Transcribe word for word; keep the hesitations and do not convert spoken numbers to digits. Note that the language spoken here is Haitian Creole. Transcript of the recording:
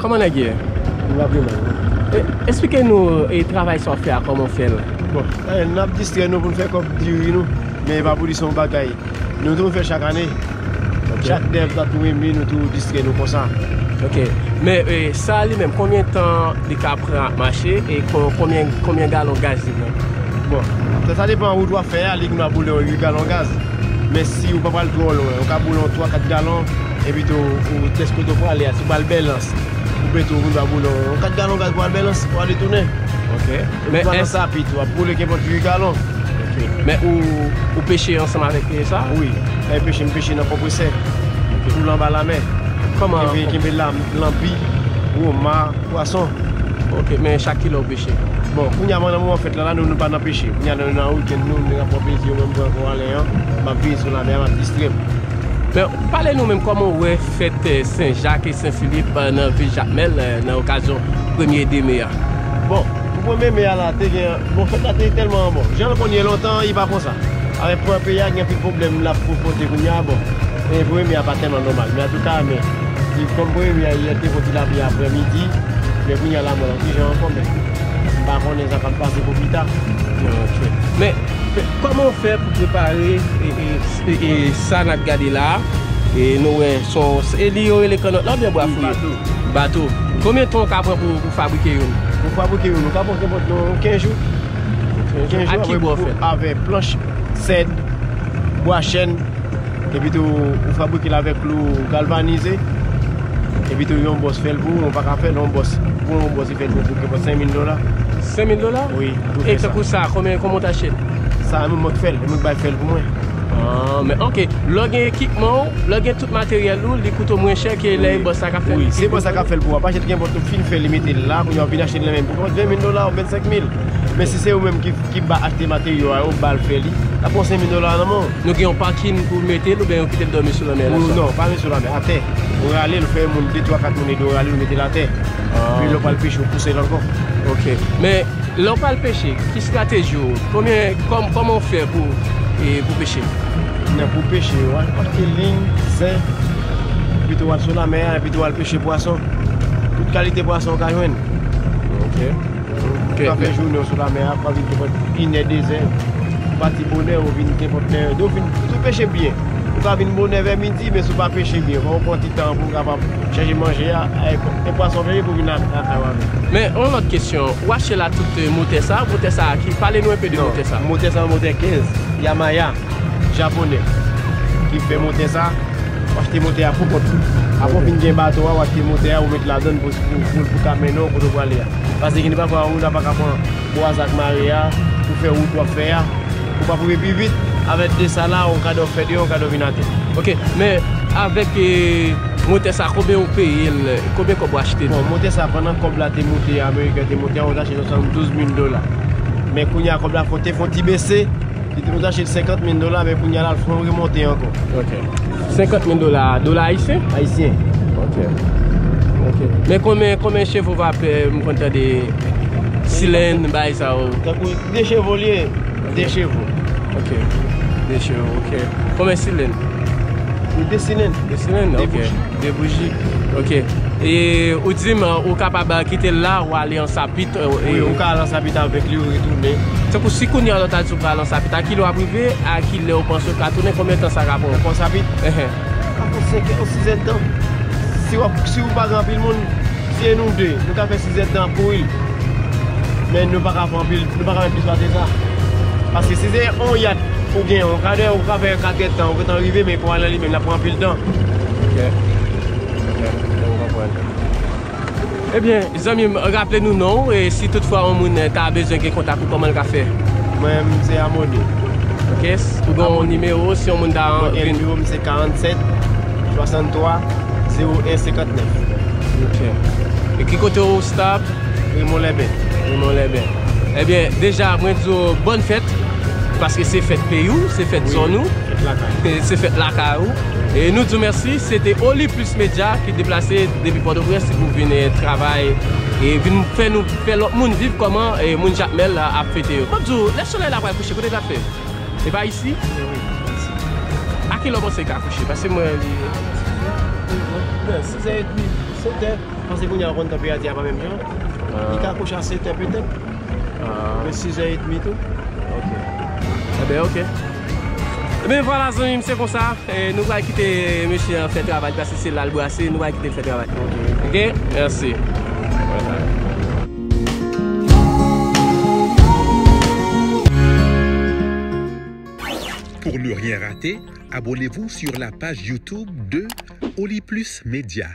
Kòman nèg ye? Nou pa pi mal, non. E, eksplike nou, e, travay sa w fè a, kòman w fè l? Bon, e, n ap distrè nou pou n fè kòb diri nou, men e pa pou di se yon bagay. Nou toujou fè l chak ane. Ok. Chak dèyè dat nou renmen, nou toujou distrè nou konsa. Ok. Men, e, sa li menm, konbyen tan li ka pran ap mache e kon-, konbyen, konbyen galon gaz li pran? Bon, sa, sa depann wout w ap fè a, li gen dwa boule yon uit galon gaz. Men si ou pa pral twò lwen, ou ka boule yon twa, kat galon, epi tou, ou tès kote w prale a, si w pral Bèlans, ou pito ou gen dwa boule yon kat galon gaz pou al Bèlans, pou ale tounen. Ok. Epi men w al nan Sapit, w ap boule kenpòt uit galon. Ok. Men ou, ou peche ansanm avèk, e, sa? Wi, e peche, m peche nan Pòpresè, ok, pou l anba lamè. Kòman? Kenbe, kenbe lam-, lanbi, woma, pwason. Ok, men chak kilè ou peche? Bon, kounye a, nan moman fèt la, la, nou, nou pa nan peche. Kounye a, nou nan wikenn nou, nou ap pran plezi, mwen, m pran kò alen an, m ap veye sou lamè a, m ap distrè m. Men, pale nou menm kòman w wè fèt, eh, Sen Jak e Sen Filip, eh, nan vil Jakmèl, eh, nan okazyon premye de me a. Bon, pou premye me a la, te gen, bon, fèt la te tèlman bon. Jan l konn ye lontan, li pa konsa. Avèk pwen peyi a, gen anpil pwoblèm l ap konfwonte kounye a, bon. E premye a pa tèlman nòmal. Men antouka, men, li kòm premye a, yè te fon ti lapli aprèmidi. Men kounye a la, mwen, kijan ankò, men m pa konnen sa k ap pase pou pita. Ok. Men, men, kòman w fè pou prepare, e, e, e, e sa n ap gade la a? E nou wè, se yon, e li yo rele kannòt la oubyen bwa fouye? Bato. Bato. Konbyen tan w ka pran pou, pou fabrike youn? Pou fabrike youn, ou ka pran kenpòt yon kenz jou. Kenz jou. Ak ki bwa w fè l? Avèk planch, sèd, bwa chèn, epi tou, ou fabrike l avèk klou galvanize. Epi tou, yon bòs fè l pou ou, ou pa ka fè l, yon bòs. Pou yon bòs, li fè l pou, pou kenpòt senk mil dola. Senk mil dola? Wi, pou fè sa. E tankou sa, konbyen, kòman w t achte l? Sa, mwen, mwen k fè l, mwen k bay fè l pou mwen. Ah, men ok. Lè w gen ekipman w, lè w gen tout materyèl ou, li koute w mwen chè ke lè e bòs la k ap fè l. Wi, se bòs la k ap fè l pou ou. Apa jèt gen bòs ou fin fè li mete l la, kounye a w vin achte l nan men m pou ven mil dola ou vennsenk mil. Men si se ou menm ki, ki ba achte materyo a, ou ba l fè li, l ap pran senk mil dola nan men w. Nou gen yon pakin pou mete l oubyen yo kite l dòmi sou lanmè la? Non, pa met sou lanmè, atè. Ou rale l, ou fè moun, de, twa, kat moun ede w rale l, ou mete l atè. Ah. Epi lè w pral peche, ou pouse l ankò. Ok. Men, lè w pral peche, ki estrateji w? Konbyen, kòm-, kòman w fè pou, e, pou peche? Men pou peche, w al achte liy, zen, epi tou w al sou lanmè a, epi tou w al peche pwason. Tout kalite pwason w ka jwenn. Ok. Ok. Ou ka fè jounen w sou lanmè a, ou ka vin kenpòt inè, dezè. Ou pati bonè, ou vin kenpòt lè. Depi w fin, si w peche byen, ou ka vin bonè vè midi, men si w pa peche byen, fò w pran ti tan pou w kapab chèche manje a, e, e pwason peche pou w vin lakay ou avè l. Men, yon lòt kesyon, ou achte la tout, e, motè sa, motè sa a ki, pale nou enpe de motè sa. Non, motè sa, motè kenz, Yamaya, japonè, ki fè motè sa. W achte motè a pou kont ou. Apre w fin gen bato a, w achte motè a, ou met ladann pou, pou, pou, pou ka mennen w kote w prale a. Paske gen de pafwa, yon moun pa ka pran bwa sa k mare a, pou fè wout w ap fè a. Ou pa pou rive pi vit, avèk de sa la, yon kadò fè deyò, yon kadò vin atè. Ok, men avèk, e, motè sa, konbyen ou peye l, konbyen kòb ou achte l? Bon, motè sa, pandan kòb la te moute, ameriken te moute a, yon ta achte swasann douz mil dola. Men kounye a, kòb la fon, te fon ti bese, li te, nou t achte l senkant mil dola, men kounye a la, l fon remonte ankò. Ok. Senkant mil dola, dola ayisyen? Ayisyen. Ok. Ok. Men konbyen, konbyen chevo vapè, m konn tande silenn, bay sa yo? Tankou de chevo li ye, de chevo. Ok. De chevo, ok. Konbyen silenn? De silenn. De silenn, ok. De bouji. De bouji. Ok. E ou di m, ou kapab kite l la, ou ale an Sapit, e, wi, ou ka al an Sapit avèk li, ou retounen. Tankou si kounye a lòt a di w pral an Sapit, a kilè w ap rive, a kilè ou panse w ka tounen, konbyen tan sa ka pran w? Pou an Sapit? Enhen. Ka pran senk è ou sis è tan. Si w ap, si w pa gen anpil moun, si e nou de, nou ka fè sis è tan ap kouri l. Men nou pa ka fè anpil, nou pa ka fè plis pase sa. Paske si se yon yat ou gen, yon kadè, ou ka fè kat è tan, ou gentan rive, men pou al nan li menm, l ap pran anpil tan. Ok. Ok, m konprann. Ebyen, zanmi m, raple nou non w, e si toutfwa yon moun, eh, ta bezwen gen kontak ou, kòman l ka fè? Mwen, m se Amoni. Ok, s-, ou gen yon nimewo, si yon moun ta... Bon, vin nimewo m se karannsèt, swasanntwa, zewo en, senkantnèf. Ok. E ki kote ou stap? Raymond Lèben. Raymond Lèben. Ebyen, deja, mwen di w bòn fèt, paske se fèt peyi w, se fèt zòn ou. Fèt lakay. E se fèt lakay ou. E nou di w mèsi, se te Oli Plus Media ki deplase depi Pòtoprens pou vin, eh, travay e vin fè nou, fè lòt moun viv kòman, eh, moun Jakmèl la ap fete yo. M ap di w, lè solèy la pral kouche, kote l ap fè? E pa isi? Wi, isi. A kilè w panse l ka kouche? Paske mwen li... Byen, sis è edmi. Sèt è. Paske kounye a ou konn tanperati a pa menm jan. Li ka kouche a sèt è petèt. Men sizè edmi tou. Ok. Enben, ok. Enben, vwala, zanmi m, se konsa. E, nou pral kite mesye an fè travay, paske se la l brase, nou pral kite l fè travay. Ok, mèsi. Pour ne rien rater, abonnez-vous sur la page YouTube de Oli Plus Média.